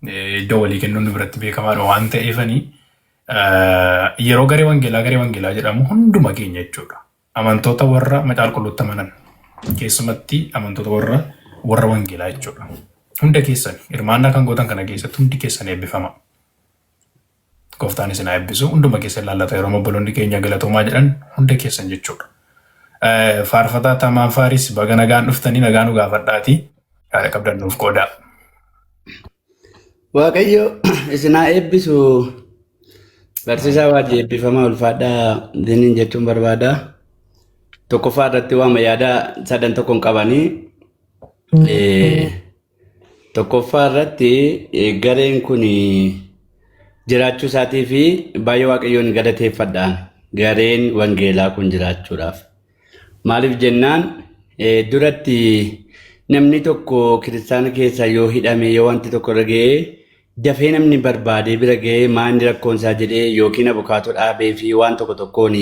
Iddoo walii kennuun nu biratti beekamaadha waan ta'eefani yeroo garee wangeelaa garee wangeelaa jedhamu hunduma keenya jechuudha. Amantoota warra macaafa qulqulluutti amanan keessumatti amantoota warra wangeelaa jechuudha. Hunda keessan hirmaannaa kan gootan kana keessatti hundi keessan eebbifama. Gooftaan isin haa eebbisu. Hunduma keessan laallata yeroo obboloonni keenya galatoomaa jedhan hunda keessan jechuudha. Faarfataa Tamaan Faaris baga nagaan dhuftanii nagaa nu gaafadhaati. Yaada qabdan nuuf qoodaa. Waaqayyo isin haa eebbisu. Barsiisaa waajjii eebbifamaa ulfaadhaa isiniin jechuun barbaada. Tokkoffaa irratti waama yaada sadan tokkoon qabanii. Tokkoffaa irratti gareen kun jiraachuu isaatii fi baay'ee Waaqayyoon galateeffadhaan gareen wangeelaa kun jiraachuudhaaf. Maaliif jennaan duratti namni tokko kiristaana keessa yoo hidhame yoo wanti tokko irra ga'ee dafee namni barbaadee bira ga'ee maalni rakkoon isaa jedhee yookiin abukaatoo dhaabee fi waan tokko tokkoon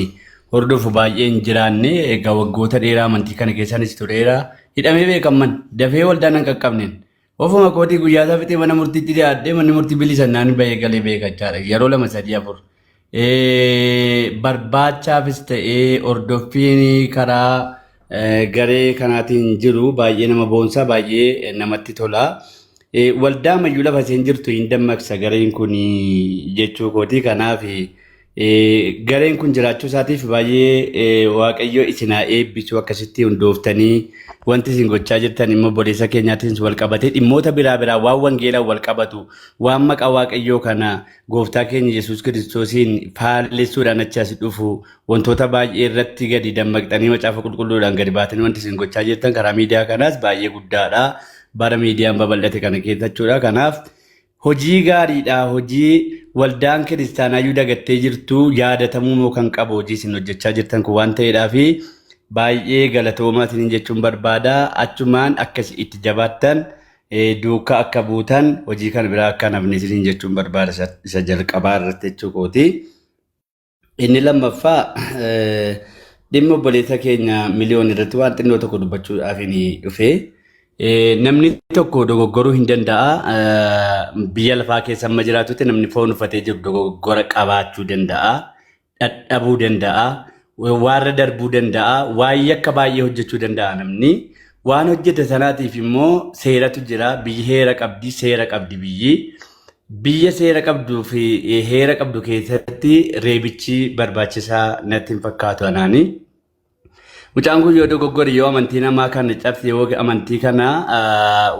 hordofu baay'ee hin jiraanne. Egaa waggoota dheeraa amantii kana keessaanis tureera. Hidhamee beekaman dafee waldaan hin qaqqabneen. Ofuma kootii guyyaa isaa fixee mana murtiitti dhiyaadhee manni murtii bilisa naan bahee galee beekachaadha. Yeroo lama sadii afur. Barbaachaafis ta'ee hordoffiin karaa garee kanaatiin jiru baay'ee nama boonsa, baay'ee namatti tola. Waldaa ammayyuu lafa isheen jirtu hin dammaqsa gareen kun jechuu kooti. Kanaaf gareen kun jiraachuu isaatiif baay'ee Waaqayyo isin haa eebbisu. Akkasitti hundooftanii wanti isin gochaa jirtan immoo obboleessa keenyaatiin wal qabatee dhimmoota biraa biraa waan wangeelaan wal qabatu, waan maqaa Waaqayyoo kana gooftaa keenya Yesuus Kiristoosiin faallessuudhaan achi as dhufu wantoota baay'ee irratti gadi dammaqxanii macaafa qulqulluudhaan gadi baatanii wanti isin gochaa jirtan karaa miidiyaa kanaas baay'ee guddaadha. Bara miidiyaan babal'ate kana keessa jechuudha. Kanaaf hojii gaariidha. Hojii waldaan kiristaanaayyuu dagattee jirtu yaadatamuu moo kan qabu hojii isin hojjechaa jirtan kun waan ta'eedhaa fi baay'ee galatoomaa isiniin jechuun barbaada. Achumaan akkas itti jabaattan duukaa akka buutan hojii kana biraa akka namni isiniin jechuun barbaada isa jalqabaa irratti jechuu kooti. Inni lammaffaa dhimma obboleessa keenya Miliyoon irratti waan xinnoo tokko dubbachuudhaaf inni dhufe. Namni tokko dogoggoruu hin danda'a. Biyya lafaa keessa amma jiraatutti namni foon uffatee jiru dogoggora qabaachuu danda'a. Dhadhabuu danda'a. Waarra darbuu danda'a. Waan yakka baay'ee hojjechuu danda'a namni. Waan hojjete sanaatiif immoo seeratu jira. Biyyi heera qabdi, seera qabdi biyyi. Biyya seera qabduu fi heera qabdu keessatti reebichi barbaachisaa natti hin fakkaatu anaani. Mucaan kun yoo dogoggore, yoo amantii namaa kana cabse, yoo amantii kana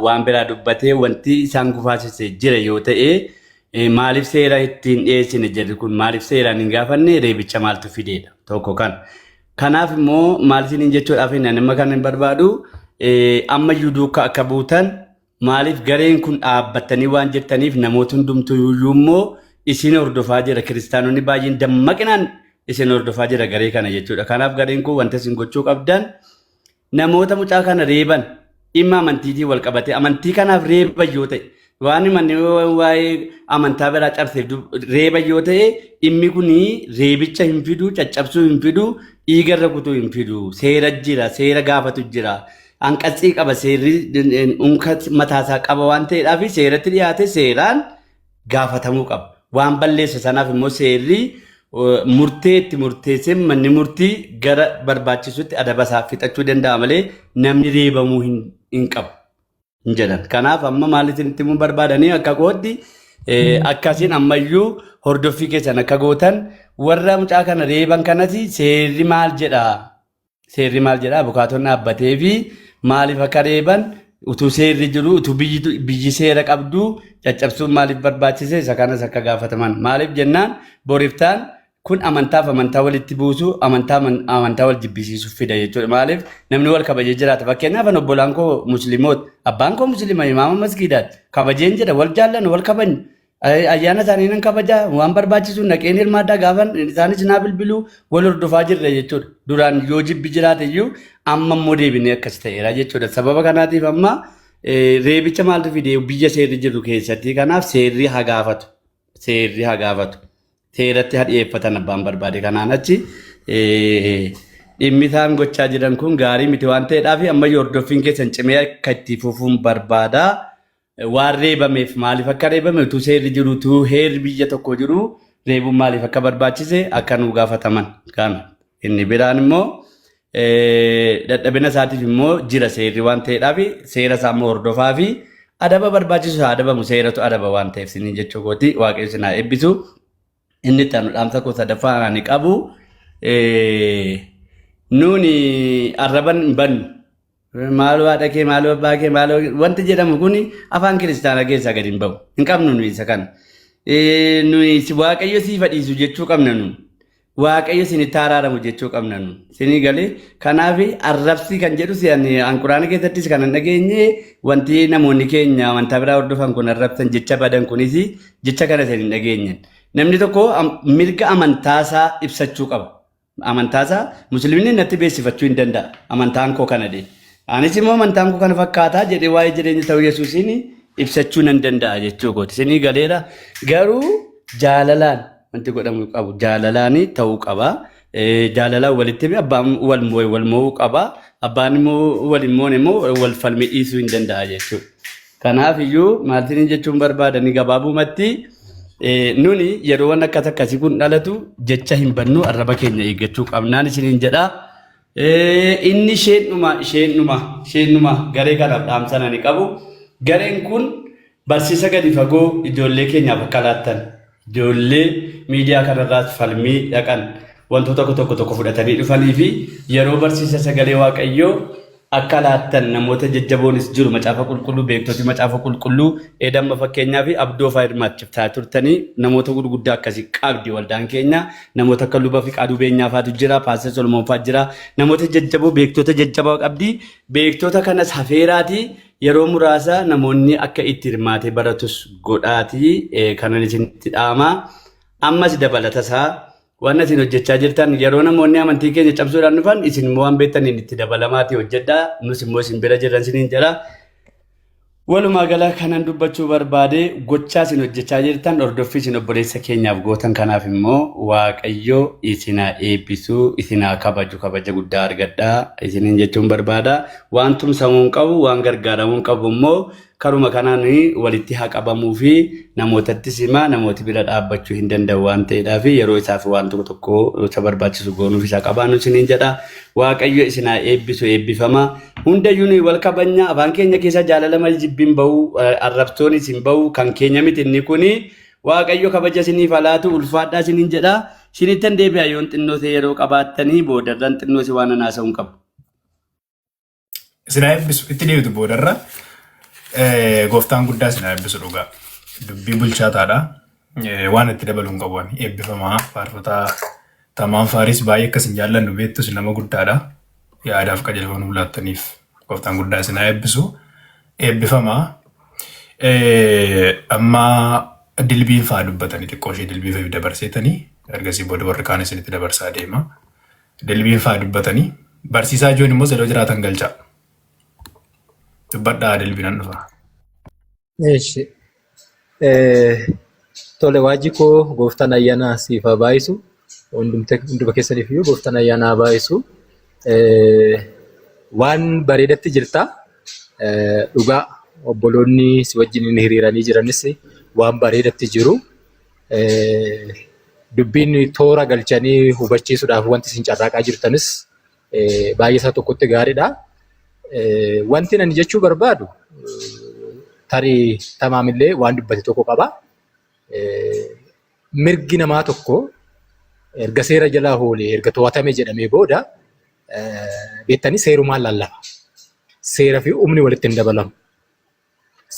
waan biraa dubbatee wanti isaan gufaasise jira yoo ta'e, maaliif seera ittiin dhiyeessine jedhu kun maaliif seeraan hin gaafanne, reebicha maaltu fideedha tokko kana. Kanaaf immoo maal isiniin jechuudhaaf inni amma kan hin barbaadu ammayyuu duukaa akka buutan. Maaliif gareen kun dhaabbattanii waan jirtaniif namoota hundumtuu iyyuu immoo isin hordofaa jira. Kiristaanonni baay'een dammaqinaan isin hordofaa jira garee kana jechuudha. Kanaaf gareen kun wanta isin gochuu qabdan namoota mucaa kana reeban dhimma amantiitiin wal qabate amantii kanaaf reeban yoo ta'e, waan manni waa'ee amantaa biraa cabseef reeban yoo ta'e, dhimmi kun reebicha hin fidu, caccabsuu hin fidu, dhiigarra kutuu hin fidu. Seera jira, seera gaafatu jira. Hanqatsii qaba, seerri unka mataasaa qaba waan ta'eedhaaf seeratti dhiyaate seeraan gaafatamuu qaba. Waan balleesse sanaaf immoo seerri murtee itti murteessee manni murtii gara barbaachisutti adaba isaa fixachuu danda'a malee namni reebamuu hin qabu hin jedhan. Kanaaf amma maal isinitti himuu barbaadanii akka kootti akkasiin ammayyuu hordoffii keessan akka gootan, warra mucaa kana reeban kanas seerri maal jedhaa? Seerri maal jedhaa? Abukaatoon dhaabbatee fi maaliif akka reeban, utuu seerri jiru, utuu biyyi seera qabdu caccabsuun maaliif barbaachise, isa kanas akka gaafataman. Maaliif jennaan boriftaan kun amantaaf amantaa walitti buusu, amantaa amantaa wal jibbisiisuuf fida jechuudha. Maaliif namni wal kabajee jiraata. Fakkeenyaaf ani obbolaan koo musliimoota, abbaan koo muslima, imaama masgiidaati. Kabajeen jedha, wal jaallanna, wal kabajna. Ayyaana isaanii nan kabaja, waan barbaachisu naqeen hirmaadhaa, gaafan isaanis naa bilbilu, wal hordofaa jirra jechuudha. Duraan yoo jibbi jiraate iyyuu amma immoo deebinee akkas ta'eera jechuudha. Sababa kanaatiif amma reebicha maaltu fide biyya seerri jiru keessatti? Kanaaf seerri haa gaafatu. Seerri haa gaafatu. Seeratti haa dhiyeeffatan abbaan barbaade. Kanaan achi dhimmi isaan gochaa jiran kun gaarii miti waan ta'eedhaaf ammayyuu hordoffiin keessan cimee akka itti fufuun barbaada. Waan reebameef maaliif akka reebame utuu seerri jiru utuu heerri biyya tokko jiru reebuun maaliif akka barbaachise akka nu gaafataman kana. Inni biraan immoo dadhabina isaatiif immoo jira seerri waan ta'eedhaaf seera isaa immoo hordofaa fi adaba barbaachisu haa adabamu seeratu adaba waan ta'eef siniin jechuu kooti waaqayyo isin haa eebbisu. Inni itti aanu dhaamsa koo sadaffaa ani qabu nuuni arraban hin bannu. Maaloo haadha kee maaloo abbaa kee maaloo wanti jedhamu kun afaan kiristaanaa keessaa gadi hin ba'u. Hin qabnu nuyi isa kana. Nuyi Waaqayyo siif dhiisu jechuu qabna nu. Waaqayyo isinitti araaramu jechuu qabna nu. Isinii galee kanaaf arrabsii kan jedhu si ani an quraana keessattis kan hin dhageenye wanti namoonni keenya amantaa biraa hordofan kun arrabsan jecha badan kunis jecha kana isin hin dhageenye. Namni tokko mirga amantaasaa ibsachuu qaba. Amantaasaa musliimni natti beeksifachuu hin danda'a. Amantaan koo kana jedhe. Anis immoo amantaan koo kana fakkaataa jedhee waa'ee jireenya ta'uu Yesuusiin ibsachuu nan danda'a jechuu kooti. Isinii galeera. Garuu jaalalaan wanti godhamu qabu jaalalaan ta'uu qaba. Jaalalaan walitti hime abbaan wal moo'e wal moo'uu qaba. Abbaan immoo wal hin moone immoo wal falmii dhiisuu hin danda'a jechuudha. Kanaaf iyyuu maaltiin jechuun barbaadanii gabaabumatti nuni yeroo waan akkas akkasii kun dhalatu jecha hin bannu arraba keenya eeggachuu qabnaan isiniin jedha. Inni isheen dhuma isheen dhuma isheen dhuma garee kanaaf dhaamsa ani qabu. Gareen kun barsiisa gadi fagoo ijoollee keenyaaf akka laattan ijoollee miidiyaa kanarraas falmii dhaqan wantoota tokko tokko tokko fudhatanii dhufanii fi yeroo barsiisa sagalee Waaqayyoo akka laattan namoota jajjaboonis jiru macaafa qulqulluu beektoti macaafa qulqulluu eedamma fakkeenyaa fi abdoo fa'aa hirmaachiftaa turtanii namoota gurguddaa akkasii qabdi waldaan keenya namoota akka luba Fiqaaduu Beenyaa fa'aatu jira Paaster Solomoon fa'aa jira namoota jajjaboo beektota jajjaboo qabdi beektota kanas hafeeraatii yeroo muraasa namoonni akka itti hirmaatee baratus godhaatii kanan isinitti dhaama. Ammas dabalatasaa waan isin hojjechaa jirtan yeroo namoonni amantii keenya cabsuudhaan dhufan isin immoo waan beektaniin itti dabalamaatii hojjedhaa nus immoo isin bira jirran isiniin jedha. Walumaa gala kanan dubbachuu barbaade gochaa isin hojjechaa jirtan hordoffii isin obboleessa keenyaaf gootan kanaaf immoo Waaqayyo isin haa eebbisu isin haa kabaju kabaja guddaa argadhaa isiniin jechuun barbaada. Waan tumsamuu hin qabu, waan gargaaramuu hin qabu immoo karuma kanaan walitti haa qabamuu fi namootattis hima namooti bira dhaabbachuu hin danda'u waan ta'eedhaaf yeroo isaaf waan tokko tokko isa barbaachisu goonuuf isa qabaannu isiniin jedha. Waaqayyo isin haa eebbisu eebbifama. Hundayyuu nuyi wal kabanya afaan keenya keessa jaalala malee jibbiin bahu arrabsoonis hin bahu kan keenya miti inni kuni Waaqayyo kabaja isiniif haa laatu ulfaadhaa isiniin jedha. Isinittan deebi'a yoon xinnoo ta'e yeroo qabaattanii boodarran xinnoo si waan haasa'u hin qabu. Isin haa eebbisu. Itti deebitu boodarra. Gooftaan guddaa isin haa eebbisu dhugaa. Dubbii bulchaataadha. Waan itti dabalu hin qabu ani. Eebbifamaa faarfataa Tamaan Faaris baay'ee akka isin jaallannu beektus nama guddaadha. Yaadaaf qajeelfama nuuf laattaniif gooftaan guddaa isin haa eebbisu. Eebbifamaa. Amma dilbiin fa'aa dubbatanii xiqqoo ishee dilbii fa'i dabarseetanii ergasii booda warri kaan isinitti dabarsaa deema. Dilbiin fa'aa dubbatanii barsiisaa ijoon immoo zaloo jiraatan galchaa. Dubbadhaa dilbiin dhufa. Eeshi. Tole waajji koo gooftaan ayyaana siif haa baay'isu. Hunduma keessaniif iyyuu gooftaan ayyaana haa baay'isu. Waan bareedatti jirta. Dhugaa obboloonni si wajjin hiriiranii jiranis waan bareedatti jiru. Dubbiin toora galchanii hubachiisuudhaaf wanti isin carraaqaa jirtanis baay'ee isaa tokkotti gaariidha. Wanti ani jechuu barbaadu tarii tamaamillee waan dubbate tokko qaba. Mirgi namaa tokko erga seera jalaa oolee erga to'atame jedhamee booda beektanii seerumaan lallaba. Seera fi humni walitti hin dabalamu.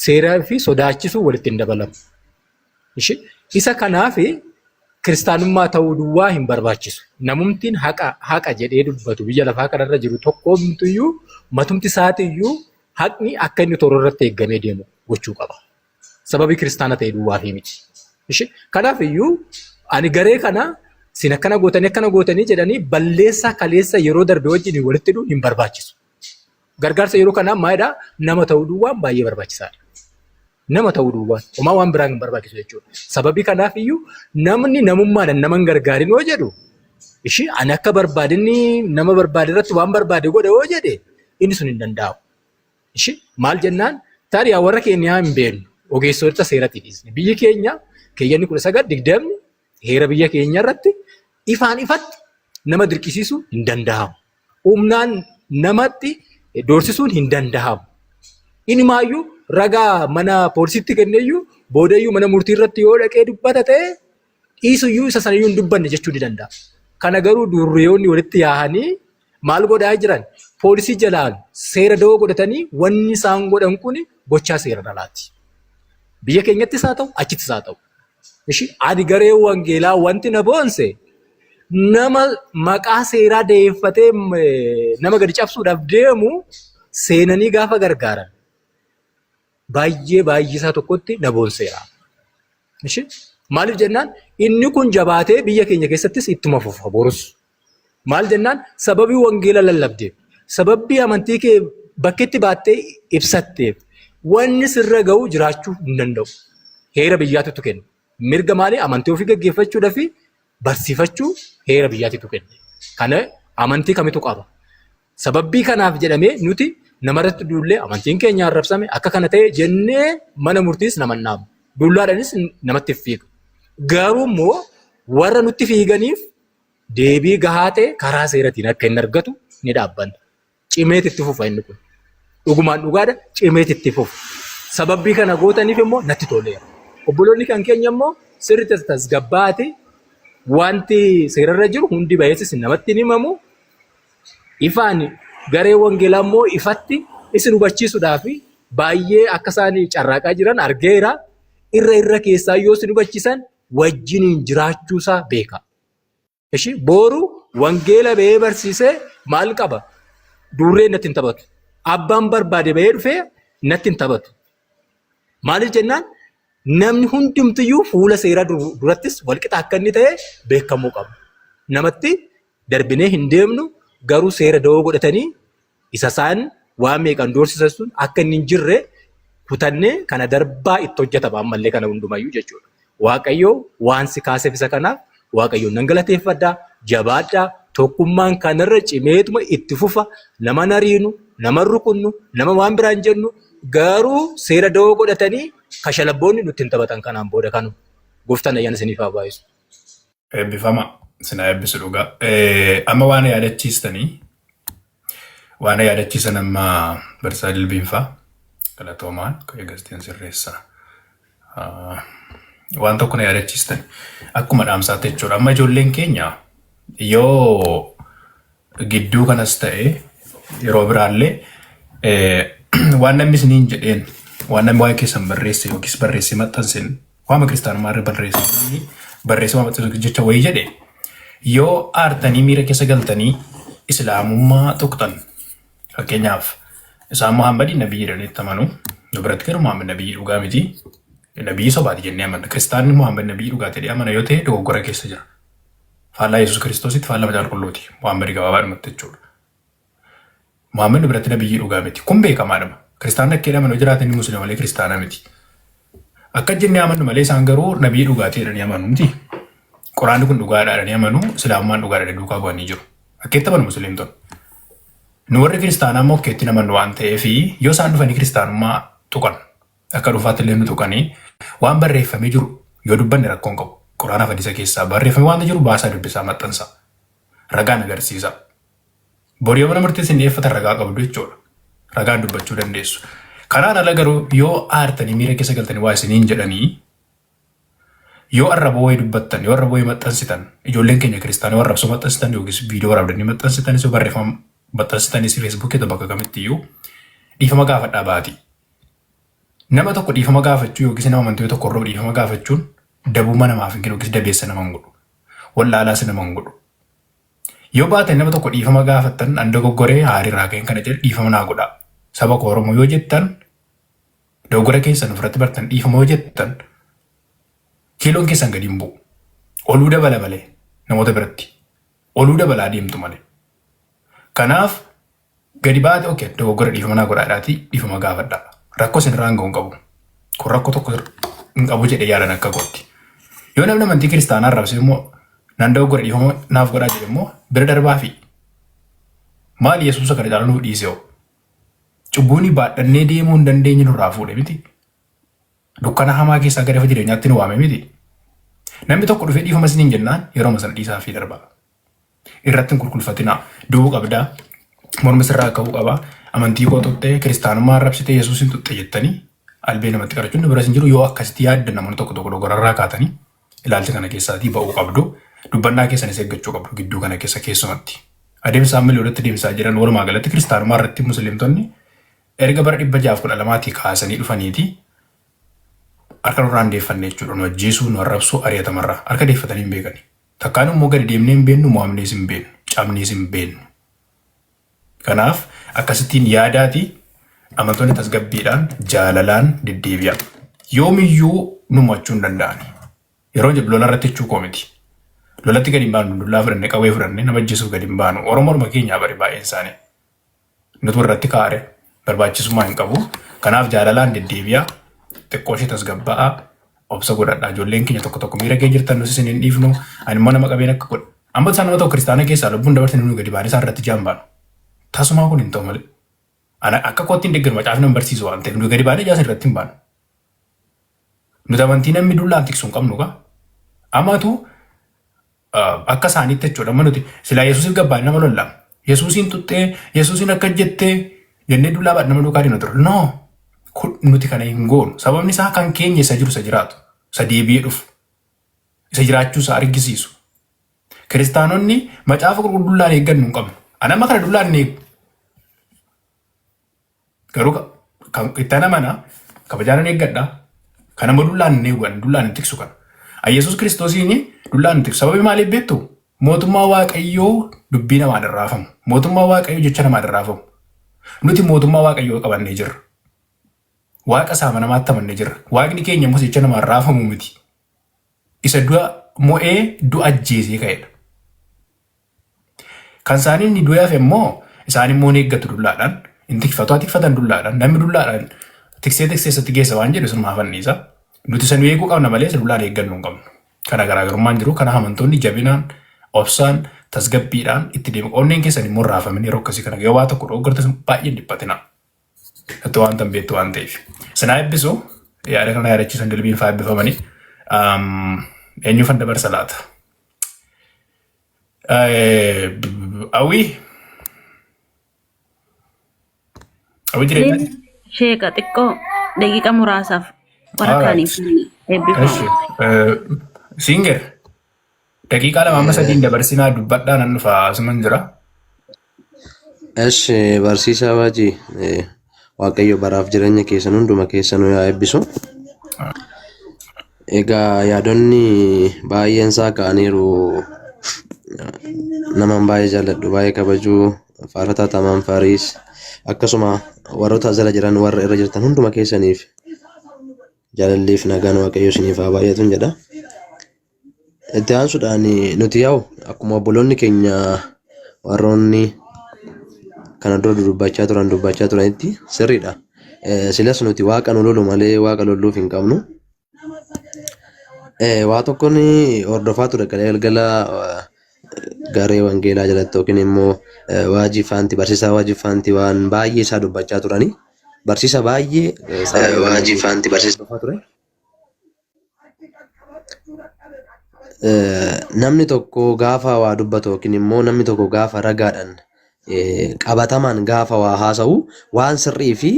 Seeraa fi sodaachisuu walitti hin dabalamu. Isa kanaaf kiristaanummaa ta'uu duwwaa hin barbaachisu. Namumtiin haqa haqa jedhee dubbatu biyya lafaa kanarra jiru tokkomtuyyuu matumti isaatiyyuu haqni akka inni toora irratti eeggamee deemu gochuu qaba. Sababii kiristaana ta'e duwwaa fi miti. Kanaaf iyyuu ani garee kana isin akkana gootanii akkana gootanii jedhanii balleessaa kaleessa yeroo darbe wajjin walitti hidhuun hin barbaachisu. Gargaarsa yeroo kanaa maalidhaa? Nama ta'uu duwwaan baay'ee barbaachisaadha. Nama ta'uu duwwaan homaa waan biraan hin barbaachisu jechuudha. Sababii kanaaf iyyuu namni namummaadhaan nama hin gargaarin yoo jedhu ishii ani akka barbaadinni nama barbaade irratti waan barbaade godha yoo jedhe inni sun hin danda'amu. Ishii maal jennaan Tarii warra Keeniyaa hin beeknu ogeessota seeratti dhiisne. Biyyi keenya keeyyanni 1920 heera biyya keenya irratti ifaan ifatti nama dirqisiisuu hin danda'amu. Humnaan namatti doorsisuun hin danda'amu. Inumaayyuu ragaa mana poolisiitti kenneyyuu boodayyuu mana murtii irratti yoo dhaqee dubbata ta'e dhiisuyyuu isa sanayyuu hin dubbanne jechuu ni danda'a. Kana garuu durriyoonni walitti yaa'anii maal godhaa jiran? Poolisii jalaan seera da'oo godhatanii wanni isaan godhan kun gochaa seera alaati. Biyya keenyattis haa ta'u achittis haa ta'u. Ishi ani garee wangeelaa wanti na boonse nama maqaa seeraa da'eeffatee nama gadi cabsuudhaaf deemu seenanii gaafa gargaaran baay'ee baay'isaa tokkotti na boonseera. Ishi maaliif jennaan inni kun jabaatee biyya keenya keessattis ittuma fufa borus. Maal jennaan sababii wangeela lallabdeef, sababii amantii kee bakkeetti baattee ibsatteef wanni sirra ga'u jiraachuu hin danda'u. Heera biyyaatitu kenna. Mirga maalii amantii ofii gaggeeffachuudhaa fi barsiifachuu heera biyyaatitu kenna. Kana amantii kamitu qaba? Sababii kanaaf jedhamee nuti namarratti duullee amantiin keenya arrabsame akka kana ta'e jennee mana murtiis nama hin dhaabu. Dullaadhaanis namatti hin fiigu. Garuu immoo warra nutti fiiganiif deebii gahaa ta'e karaa seeratiin akka inni argatu ni dhaabbanna. Cimeet itti fufa inni kun. Dhugumaan dhugaadha cimeet itti fufa. Sababbii kana gootaniif immoo natti toleera. Obboloonni kan keenya immoo sirriitti tasgabbaa'aati wanti seerarra jiru hundi bayeessis namatti hin himamu. Ifaan garee wangeelaa immoo ifatti isin hubachiisuudhaaf baay'ee akka isaan carraaqaa jiran argeera. Irra irra keessaa yoo isin hubachiisan wajjiniin jiraachuusaa beeka. Ishi booru wangeela ba'ee barsiisee maal qaba? Duurree natti hin taphatu. Abbaan barbaade ba'ee dhufee natti hin taphatu. Maaliif jennaan namni hundumtiyyuu fuula seeraa durattis walqixa akka inni ta'e beekamuu qaba. Namatti darbinee hin deemnu garuu seera da'oo godhatanii isa isaan waan meeqan doorsisan sun akka inni hin jirre kutannee kana darbaa itti hojjetama ammallee kana hundumayyuu jechuudha. Waaqayyo waan si kaaseef isa kanaaf Waaqayyoon nan galateeffadha, jabaadha, tokkummaan kanarra cimeetuma itti fufa, nama nariinu, nama rukunnu, nama waan biraan jennu garuu seera da'oo godhatanii kashalabboonni nutti hin taphatan kanaan booda kanu. Gooftaan ayyaana isiniif haa baay'isu. Eebbifama. Sinaa eebbisu dhugaa. Amma waan yaadachiistanii waan yaadachiisan amma barsiisaa Dilbiinfaa galatoomaan eegastiin sirreessa. Waan tokko na yaadachiistan akkuma dhaamsaatti jechuudha. Amma ijoolleen keenya yoo gidduu kanas ta'e yeroo biraallee waan namni isiniin jedheen waan namni waa'ee keessan barreesse yookiis barreesse maxxansen waama kiristaanummaa irra barreesse barreesse waan maxxansu jecha wayii jedhe yoo aartanii miira keessa galtanii islaamummaa tuqxan fakkeenyaaf isaan Muhammadiin nabiyyi jedhanii itti amanu nu biratti garuu Muhammad nabiyyi dhugaa miti nabiyyi sobaati jennee amanna. Kiristaanni Muhammad nabiyyi dhugaa jedhee amana yoo ta'e dogoggora keessa jira. Faallaa Yesuus Kiristoositti faallaa Macaafa Qulqulluuti. Muhammad gabaabaadhumatti jechuudha. Muhammad nu biratti nabiyyii dhugaa miti. Kun beekamaadhuma. Kiristaanni akka jedhaman yoo jiraatan inni musliima malee kiristaana miti. Akka jennee amannu malee isaan garuu nabiyyii dhugaatii jedhanii amanu miti. Quraanni kun dhugaadha jedhanii amanu, Islaamummaan dhugaadha jedhanii duukaa bu'anii jiru. Akka itti amanu musliimtonni. Nu warri kiristaanaa immoo akka itti amannu waan ta'eef yoo isaan dhufanii kiristaanummaa tuqan akka dhuunfaatti illee nu tuqanii waan barreeffamee jiru yoo dubbanne rakkoo hin qabu. Quraana fi hadiisa keessaa barreeffamee waanta jiru baasaa dubbisaa maxxansaa. Ragaan agarsiisa. Borii yoo mana murtii isin dhiyeeffatan ragaa qabdu jechuudha. Ragaan dubbachuu dandeessu. Kanaan ala garuu yoo aartanii miira keessa galtanii waa isiniin jedhanii yoo arraboo wayii dubbattan yoo arraboo wayii maxxansitan ijoolleen keenya kiristaana yoo arrabsoo maxxansitan yookiis viidiyoo waraabdanii maxxansitanis yoo barreeffama maxxansitanis feesbuukii ta'u bakka kamitti iyyuu dhiifama gaafadhaa baatii. Nama tokko dhiifama gaafachuu yookiis nama amantii tokko irraa dhiifama gaafachuun dabummaa namaaf hin kennu yookiis dabeessa nama hin godhu. Wallaalaas nama hin godhu. Yoo baatan nama tokko dhiifama gaafattan an dogoggoree haarirraa ka'een kana jedhe dhiifama naa godhaa. Saba koo Oromoo yoo jettan dogoggora keessan ofirratti bartan dhiifama yoo jettan kiiloon keessan gadi hin bu'u. Oluu dabala malee namoota biratti. Oluu dabalaa deemtu malee. Kanaaf gadi baate okay dogoggora dhiifama naa godhaadhaatii dhiifama gaafadhaa. Rakkoo isin irraan ga'u hin qabu. Kun rakkoo tokko hin qabu jedhee yaadan akka kootti. Yoo namni amantii kiristaanaa arrabse immoo nan dogoggora dhiifama naaf godhaa jedhe immoo bira darbaa fi maali Yesuusa kana caalaa nuuf dhiise hoo? Cubbuun baadhannee deemuu hin dandeenye nurraa fuudhe miti. Dukkana hamaa keessaa gara ifa jireenyaatti nu waame miti. Namni tokko dhufee dhiifama isiniin jennaan yeroo sana dhiisaa fi darbaa. Irratti hin kulkulfatinaa. Du'uu qabdaa. Mormi sirraa ka'uu qaba. Amantii koo tuqxee, kiristaanummaa arrabsitee, Yesuusin tuqxe jettanii albee namatti qarachuun nu biras hin jiru. Yoo akkasitti yaaddan namoonni tokko tokko dogorarraa kaatanii ilaalcha kana keessaatii ba'uu qabdu. Dubbannaa keessanis eeggachuu qabdu gidduu kana keessa keessumatti. Adeemsa amma walitti deemsaa jiran walumaa galatti kiristaanummaa irratti musliimtonni erga bara 612 kaasanii dhufaniiti harka nurraan deeffanne jechuudha. Nu ajjeesuu, nu arrabsuu, ari'atamarraa harka deeffatanii hin beekani. Takkaan immoo gadi deemnee hin beennu, mo'amnees hin beennu, cabnees hin beennu. Kanaaf akkasittiin yaadaati amantoonni tasgabbiidhaan jaalalaan deddeebi'a. Yoomiyyuu nu mo'achuu hin danda'ani. Yeroo jedhu lola irratti jechuu koo miti. Lolatti gadi hin baanu, dullaa fudhanne, qawwee fudhanne nama ajjeesuuf gadi hin baanu. Oromoodhuma keenyaa bari baay'een isaanii. Nutu irratti kaare barbaachisummaa hin qabu. Kanaaf jaalalaan deddeebi'a. Xiqqoo ishee tasgabba'aa. Obsa godhadha. Ijoolleen keenya tokko tokko miira kee jirtan nus isin hin dhiifnu. Ani immoo nama qabeen akka godha. Amma isaan nama tokko kiristaana keessaa lubbuun dabarsanii nu gadi baanee isaan irratti jaan baanu. Tasumaa kun hin ta'u malee. Ana akka kootti hin deeggaru, macaafni hin barsiisu waan ta'eef nu gadi baanee jaasa irratti hin baanu. Nuti amantii namni dullaan tiksu hin qabnu kaa. Amatu akka isaaniitti jechuudha. Amma nuti silaa Yesuusiif gabbaanee nama lolla. Yesuusiin tuttee, Yesuusiin akka jettee jennee dullaa baadha nama duukaa deemna ture. No! Kun nuti kana hin goonu. Sababni isaa kan keenya isa jiru isa jiraatu. Isa deebi'ee dhufu. Isa jiraachuu isaa argisiisu. Kiristaanonni macaafa qulqulluu dullaan eeggannu hin qabnu. Ani amma kana dullaan hin eegu. Garuu kan itti amana kabajaan hin eeggadha. Kan amma dullaan hin eegu, ani dullaan hin tiksu kana. Yesuus Kiristoosiin dullaan hin tiksu. Sababii maaliif beektu? Mootummaa Waaqayyoo dubbii namaan hin raafamu. Mootummaa Waaqayyoo jecha namaan hin raafamu. Nuti mootummaa Waaqayyoo qabannee jirra. Waaqa isaa amanamaatti amannee jirra. Waaqni keenya immoo jecha namaan raafamu miti. Isa du'a mo'ee du'a ajjeesee ka'edha. Kan isaanii inni du'e hafe immoo isaan immoo ni eeggatu dullaadhaan. Hin tikfatu, haa tikfatan dullaadhaan. Namni dullaadhaan tiksee tiksee isatti geessa waan jedhu sun maaf anniisa. Nuti isa nu eeguu qabna malee isa dullaan eeggannu hin qabnu. Kana garaagarummaan jiru. Kana amantoonni jabinaan, obsaan, tasgabbiidhaan itti deemu. Onneen keessan immoo hin raafamin yeroo akkasii kana yoo waa tokko dhoggortan baay'ee hin dhiphatina. Itti waan tan beektu waan ta'eef. Sinaa eebbisu yaada kana yaadachiisan dilbiin faa eebbifamanii. Eenyuufan dabarsa laata? Awwii. Awwii jireenyaa. Sheeka xiqqoo daqiiqa muraasaaf warra kaaniif eebbifama. Singer. Daqiiqaa 2 amma 3 dabarsinaa dubbadhaa, nan dhufa, asuman jira. Eshi, barsiisaa Waajii, Waaqayyo baraaf jireenya keessan hunduma keessanuu yaa eebbisu. Egaa yaadonni baay'een isaa ka'aniiru. Naman baay'ee jaalladhu, baay'ee kabajuu, faarfataa Tamaan Faariis, akkasuma warroota as jala jiran, warra irra jirtan hunduma keessaniif jaalalliif nagaan Waaqayyo isiniif haa baay'atun jedha. Itti aansuudhaan nuti yaa'u akkuma obboloonni keenya warroonni kana dura dubbachaa turan dubbachaa turanitti sirriidha. Silas nuti waaqa nu lolu malee waaqa lolluuf hin qabnu. Waa tokkoon hordofaa ture kalee galgala garee wangeelaa jalatti yookiin immoo waajii faanti barsiisaa waajii faanti waan baay'ee isaa dubbachaa turani. Barsiisa baay'ee waajii faanti barsiisa hordofaa ture. Namni tokko gaafa waa dubbatu yookiin immoo namni tokko gaafa ragaadhaan qabatamaan gaafa waa haasa'u waan sirrii fi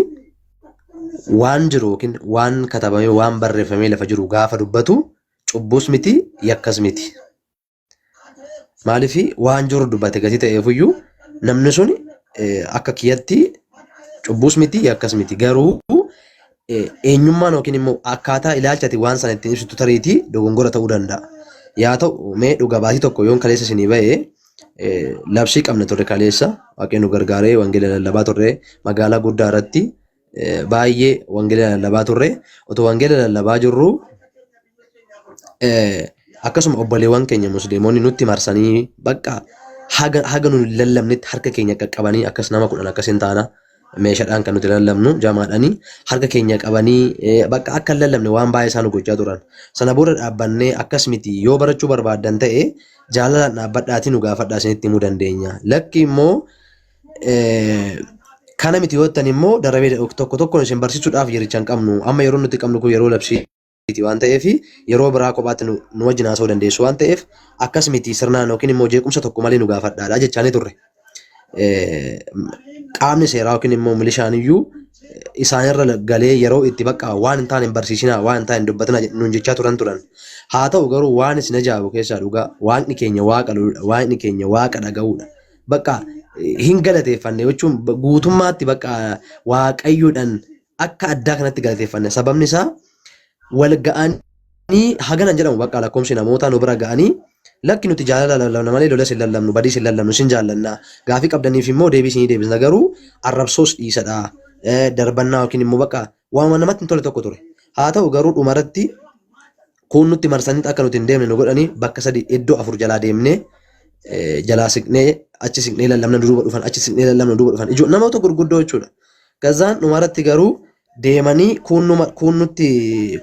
waan jiru yookiin waan katabamee waan barreeffamee lafa jiru gaafa dubbatu cubbuus miti, yakkas miti. Maaliif waan jiru dubbate gatii ta'eefuyyuu namni sun akka kiyyatti cubbuus miti, yakkas miti, garuu eenyummaan yookiin immoo akkaataa ilaalcha ati waan sana ittiin ibsitu tariitii dogongora ta'uu danda'a. Yaa ta'u mee dhuga baatii tokko yoon kaleessa isinii ba'e, labsii qabna turre kaleessa, Waaqayyo nu gargaaree wangeela lallabaa turre, magaalaa guddaa irratti baay'ee wangeela lallabaa turre. Otoo wangeela lallabaa jirru akkasuma obboleewwan keenya musliimonni nutti marsanii bakka haga haga nu hin lallabnetti harka keenya qaqqabanii, akkas nama 10 akkas hin taana, meeshaadhaan kan nuti lallabnu jamaadhanii harka keenya qabanii bakka akka hin lallabne waan baay'ee isaan nu gochaa turan. Sana booda dhaabbannee akkas miti, yoo barachuu barbaaddan ta'e jaalalaan dhaabbadhaatii nu gaafadhaa, isinitti himuu dandeenya. Lakki immoo Kana miti yoo jettan immoo darabee tokko tokkoon isin barsiisuudhaaf yericha hin qabnu. Amma yeroo nuti qabnu kun yeroo labsiiti waan ta'eef yeroo biraa kophaatti nu wajjin haasa'uu dandeessu waan ta'eef akkas miti sirnaan yookiin immoo jeequmsa tokko malee nu gaafadhaadha jechaanii turre. Qaamni seeraa yookiin immoo milishaan iyyuu isaanirra galee yeroo itti bakka waan hin taane hin barsiisinaa waan hin taane hin dubbatinaa nuun jechaa turan turan. Haa ta'u garuu waan isin ajaa'ibu keessaa dhugaa waaqni keenya waaqa loludha waaqni keenya waaqa dhaga'uudha. Bakka hin galateeffanne jechuun guutummaatti bakka waaqayyoodhaan akka addaa kanatti galateeffanne sababni isaa wal ga'anii haganan jedhamu bakka lakkoomsi namootaa nu bira ga'anii lakki nuti jaalala lallabna malee lolas hin lallabnu badiis hin lallabnu sin jaallanna gaafii qabdaniif immoo deebii isinii deebisna garuu arrabsoos dhiisadha darbannaa yookiin immoo bakka waanuma namatti hin tole tokko ture haa ta'u garuu dhumarratti kuun nutti marsanii akka nuti hin deemne nu godhanii bakka sadi iddoo afur jalaa deemnee jalaa siqnee achi siqnee lallabna duuba dhufan achi siqnee lallabna duuba dhufan ijoo namoota gurguddoo jechuudha. Gazaan dhumarratti garuu deemanii kuun nu kuun nutti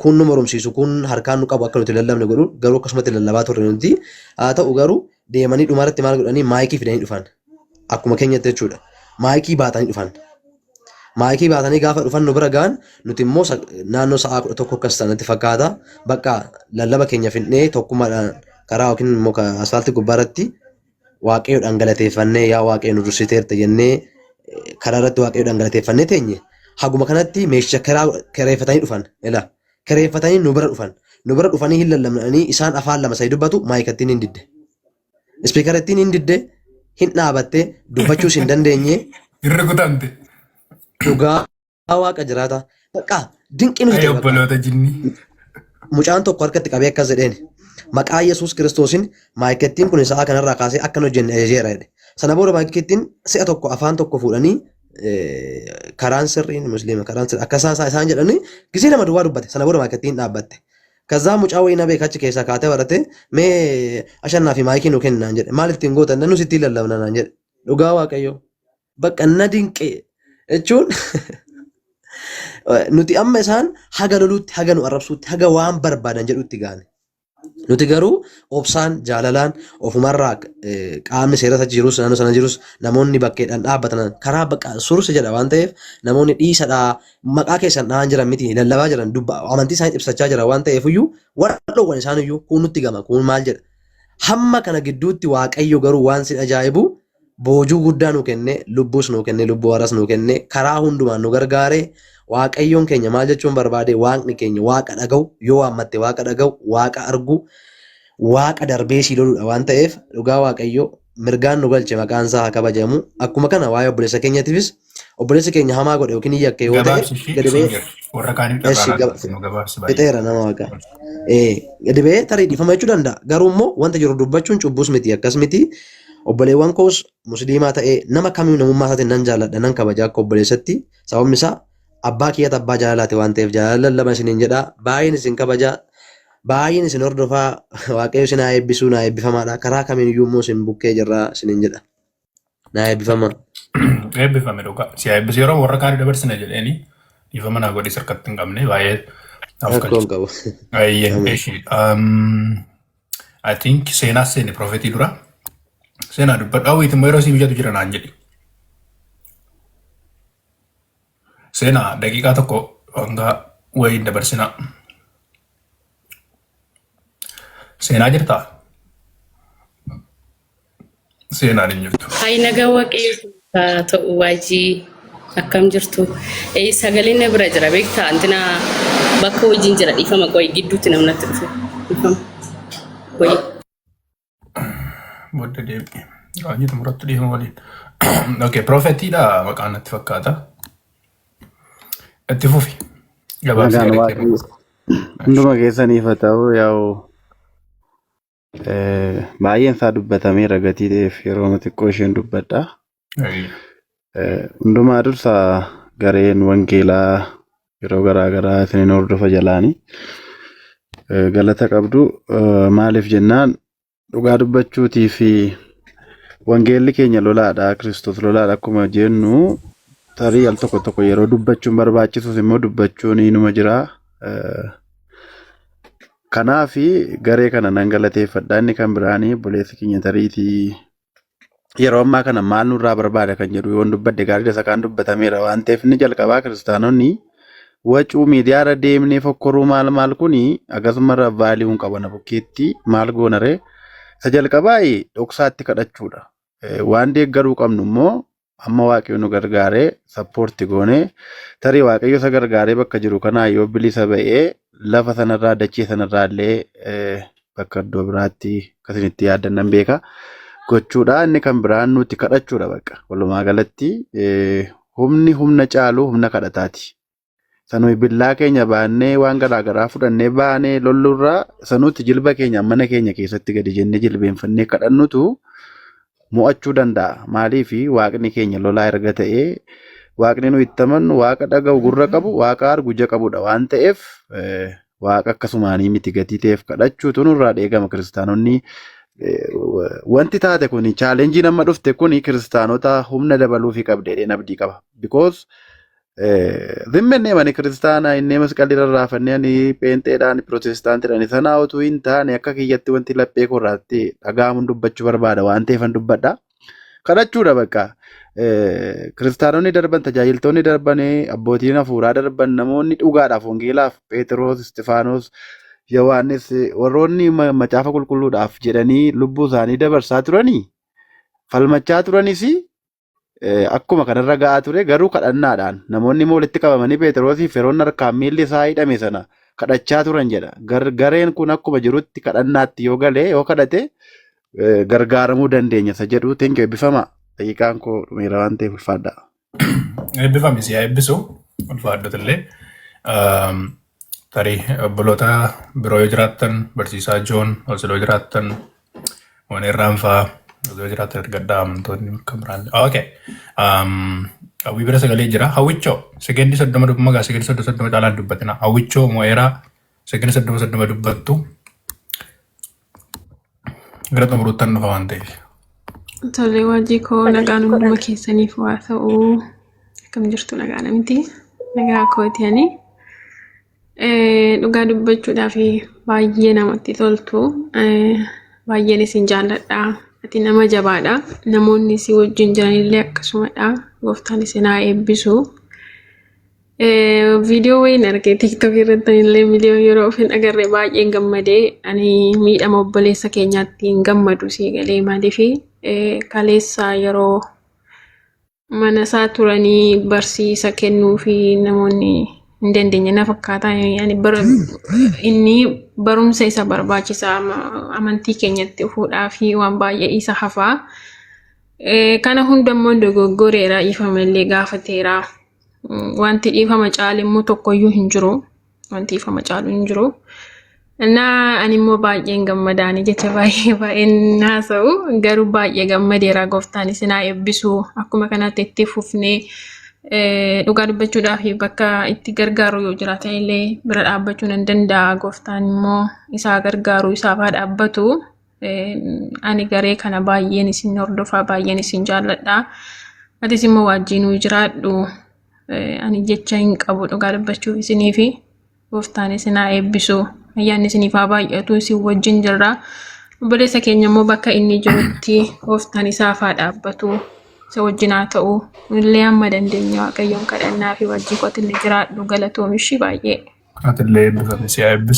kuun nu moromsiisu kuun harkaan nu qabu akka nuti lallabne godhu garuu akkasumatti lallabaa turre nuti haa ta'u garuu deemanii dhumarratti maal godhanii maayikii fidanii dhufan akkuma keenyatti jechuudha. Maayikii baatanii dhufan. Maayikii baatanii gaafa dhufan nu bira ga'an nuti immoo naannoo sa'aa 11 akkas ta'an natti fakkaata. Bakka lallaba keenya fixnee tokkummaadhaan karaa yookiin immoo asfaaltii gubbaa irratti waaqayyoodhaan galateeffannee yaa waaqayyo nu dursiteerta jennee karaa irratti waaqayyoodhaan galateeffannee teenye. Haguma kanatti meeshaa kireeffatanii dhufan. Ila kireeffatanii nu bira dhufan. Nu bira dhufanii hin lallabnanii isaan afaan lama sadi dubbatu maayikattiin hin didde. Ispiikarattiin hin didde hin dhaabatte dubbachuus hin dandeenye. Hin rukutamte. Dhugaa waaqa jiraata. Bakka dinqii nuti Ay ta'e bakka. obboloota jinnii. Mucaan tokko harkatti qabee akkas jedheen. Maqaa Yesuus Kiristoosiin maayikattiin kun sa'a kanarraa kaasee akka hin hojjenne ajajeera jedhe. Sana booda maayikattiin si'a tokko afaan tokko fuudhanii karaan sirriin musliima karaan sirriin akka isaan isaan jedhanii gisee lama duwwaa dubbate. Sana booda maayikattiin dhaabbatte. Kazaa mucaa wayii na beeka achi keessaa kaatee barate mee ashannaa fi maayikii nu kenni naan jedhe. Maal ittiin gootan nus ittiin lallabna naan jedhe. Dhugaa waaqayyoo. Bakka na dinqe jechuun nuti amma isaan haga loluutti haga nu arrabsuutti haga waan barbaadan jedhutti gaane. Nuti garuu obsaan jaalalaan ofumarraa qaamni seerata jirus naannoo sana jirus namoonni bakkeedhaan dhaabbatan karaa bakka sursa jedha waan ta'eef namoonni dhiisadhaa maqaa keessan dhahaan jiran miti lallabaa jiran dubba amantii isaanii ibsachaa jiran waan ta'eef iyyuu warra dhoowwan isaan iyyuu kun nutti gama kun maal jedha. Hamma kana gidduutti Waaqayyo garuu waan sin ajaa'ibu boojuu guddaa nu kenne lubbuus nu kenne lubbuu haras nu kenne karaa hundumaan nu gargaare Waaqayyoon keenya maal jechuun barbaade waaqni keenya waaqa dhaga'u yoo waammatte waaqa dhaga'u waaqa argu waaqa darbee sii loludha waan ta'eef dhugaa Waaqayyo mirgaan nu galche maqaan isaa haa kabajamu akkuma kana waa'ee obboleessa keenyatiifis obboleessi keenya hamaa godhe yookiin yakke yoo ta'e Gabaabsi ishee gadi isin ba'ee jira. Warra kaaniif eshi carraa laata. Nu gabaabsi baay'ee. fixeera nama waaqa. Gadi ba'ee tarii dhiifama jechuu danda'a. Garuu immoo wanta jiru dubbachuun cubbuus miti akkas miti. Obboleewwan koos musliimaa ta'ee nama kamiyyuu namummaa isaatiin nan jaalladha nan kabaja akka obboleessatti. Sababni isaa abbaa kiyyata abbaa jaalalaati waan ta'eef jaalala lallaba isiniin jedha. Baay'een isin kabaja. Baay'een isin hordofaa. Waaqayyo isin haa eebbisuu naa eebbifamaadha. Karaa kamiin iyyuu immoo isin bukkee jirra isiniin jedha. Naa eebbifamaa. Eebbifame dhugaa. Si haa eebbisu yeroo warra kaanii dabarsina jedheeni dhiifama naa godhi sirkatti hin qabne baay'ee naaf Rakkoo hin galche. qabu. Ayyee Ameen. eshi. I think seenaa seene profeetii dura. Seenaa dubbadhu. Hawwiit immoo yeroo si mijatu jira naan jedhi. Seenaa daqiiqaa tokko hanga wayiin dabarsinaa. Seenaa jirtaa? Seenaan hin jirtu. Hayi nagaa waaqayyo haa ta'u waajii akkam jirtu. Sagaleen na bira jira beektaa antina bakka hojiin jira dhiifama qoyi gidduutti namnatti dhufe dhiifama qoyi. Booda deebi'e. Raajii xumuratti dhiifama waliin. Okay, profetiidha maqaan natti fakkaata. Itti fufi. Gabaabsi Nagaan yaada kee. waaqayyo hunduma keessaniif haa ta'u yaa'u baay'een isaa dubbatameera gatii ta'eef yeroo xiqqoo isheen dubbadha. Hundumaa dursa gareen wangeelaa yeroo garaa garaa isiniin hordofa jalaanii galata qabdu maaliif jennaan dhugaa dubbachuutii fi wangeelli keenya lolaadha Kiristoos lolaadha akkuma jennu tarii al tokko tokko yeroo dubbachuun barbaachisus immoo dubbachuun inuma jira. Kanaaf garee kana nan galateeffadha. Inni kan biraanii obboleessi keenya tariitii Yeroo ammaa kana maal nurraa barbaada kan jedhu yoon dubbadde gaariidha, isa kaan dubbatameera waan ta'eef. Inni jalqabaa, kiristaanonni wacuu miidiyaarra deemnee fokkoruu maal maal kuni akkasumarra value hin qabu na bukkeetti. Maal goonaree? Isa jalqabaa dhoksaatti kadhachuudha. Waan deeggaruu qabnu immoo amma Waaqayyo nu gargaaree support goonee, tarii Waaqayyo isa gargaaree bakka jiru kanaa yoo bilisa ba'ee lafa sanarraa, dachee sanarraa illee bakka iddoo biraatti akkasinitti yaaddan nan beeka. Gochuudha. Inni kan biraan nuti kadhachuudha bakka. Walumaa galatti humni humna caalu humna kadhataati. Sanuyi billaa keenya baannee, waan garaa garaa fudhannee baanee lollurraa, sanuutti jilba keenya mana keenya keessatti gadi jennee jilbeenfannee kadhannutu mo'achuu danda'a. Maaliif? Waaqni keenya lolaa erga ta'ee, waaqni nu itti amannu waaqa dhaga'u gurra qabu, waaqa argu ija qabudha waan ta'eef, waaqa akkasumaanii miti gatii ta'eef kadhachuutu nurraa dheegama kiristaanonni. Wanti taate kun, challengeiin amma dhufte kun, kiristaanota humna dabaluufii qabdi jedheen abdii qaba. Because zimmennee mani kiristaana inni masqalli rarraafannee, ani pheenxeedhaan, pirootestaantiidhaan sanaa utuu hin taane, akka kiyyatti wanti laphee korraatti dhaga'amuun dubbachuu barbaada waan ta'eefan dubbadha. Kadhachuudha bakka. Kiristaanonni darban, tajaajiltoonni darban, abbootiin hafuuraa darban, namoonni dhugaadhaaf wangeelaaf, Phexros, Istifaanos, Yohaannis, warroonni macaafa qulqulluudhaaf jedhanii lubbuu isaanii dabarsaa turanii, falmachaa turanis, akkuma kanarra ga'aa ture. Garuu kadhannaadhaan namoonni immoo walitti qabamanii Phexrosiif yeroon harkaan miilli isaa hidhame sana kadhachaa turan jedha. Gareen kun akkuma jirutti kadhannaatti yoo galee, yoo kadhate, gargaaramuu dandeenya isa jedhu. Thank you, eebbifama. Daqiiqaan koo dhumeera waan ta'eef ulfaadha. Eebbifami, si haa eebbisu, ulfaadhotillee. Tarii obboloota biroo yoo jiraattan, barsiisaa Joon osoo yoo jiraattan, waan irraan fa'aa osoo yoo jiraattan, ergadhaa amantoonni bakka biraan. Okay. Hawwii bira sagalee jira. Hawwichoo, sekeendii 30 dubbuma gaa, sekeendii 30 30 caalaan dubbatina. Hawwichoo mo'eeraa, sekeendii 30 30 dubbattu, gara xumuruuttan dhufa waan ta'eef. Tole, wajji koo, nagaan hunduma keessaniif waa ta'u. Akkam jirtu? Nagaa namti? Nagaa kooti ani. Dhugaa dubbachuudhaaf baay'ee namatti toltu. Baay'een isin jaalladha. Ati nama jabaadha. Namoonni si wajjin jiranillee akkasumadha. Gooftaan isin haa eebbisu. Viidiyoo wayiin arge TikTok irratti illee, miliyoon yeroo of hin agarre baay'een gammadee. Ani miidhama obboleessa keenyaatti hin gammadu, sii galee? Maaliifi, kaleessa yeroo mana isaa turanii barsiisa kennuu fi namoonni hin dandeenye na fakkaata. Ani inni barumsa isa barbaachisa, amantii keenyatti dhufuudhaa fi waan baay'ee isa hafaa. Kana hundammoo dogoggoreera, dhiifama illee gaafateera. Wanti dhiifama caalu immoo tokkoyyuu hin jiru. Wanti dhiifama caalu hin jiru. Innaa ani immoo baay'een gammadaani, jecha baay'ee baay'een haasa'u, garuu baay'ee gammadeera. Gooftaan isin haa eebbisu. Akkuma kanatti itti fufnee, dhugaa dubbachuudhaaf bakka itti gargaaru yoo jiraatan illee bira dhaabbachuu nan danda'a. Gooftaan immoo isaa gargaaru, isaaf haa dhaabbatu. Ani garee kana baay'een isin hordofaa, baay'een isin jaalladha. Atis immoo wajjinuu jiraadhu. Ani jecha hin qabu dhugaa dubbachuuf isiniifi. Gooftaan isin haa eebbisu. Ayyaanni isiniif haa baay'atu, isin wajjin jirra. Obboleessa keenya immoo bakka inni jirutti gooftaan isaaf haa dhaabbatu. Isa wajjin haa ta'u. Nullee hamma dandeenya Waaqayyoon kadhannaa fi wajjin qotillee jiraadhu, galatoomi ishii baay'ee. Atillee eebbifame, si haa eebbisu.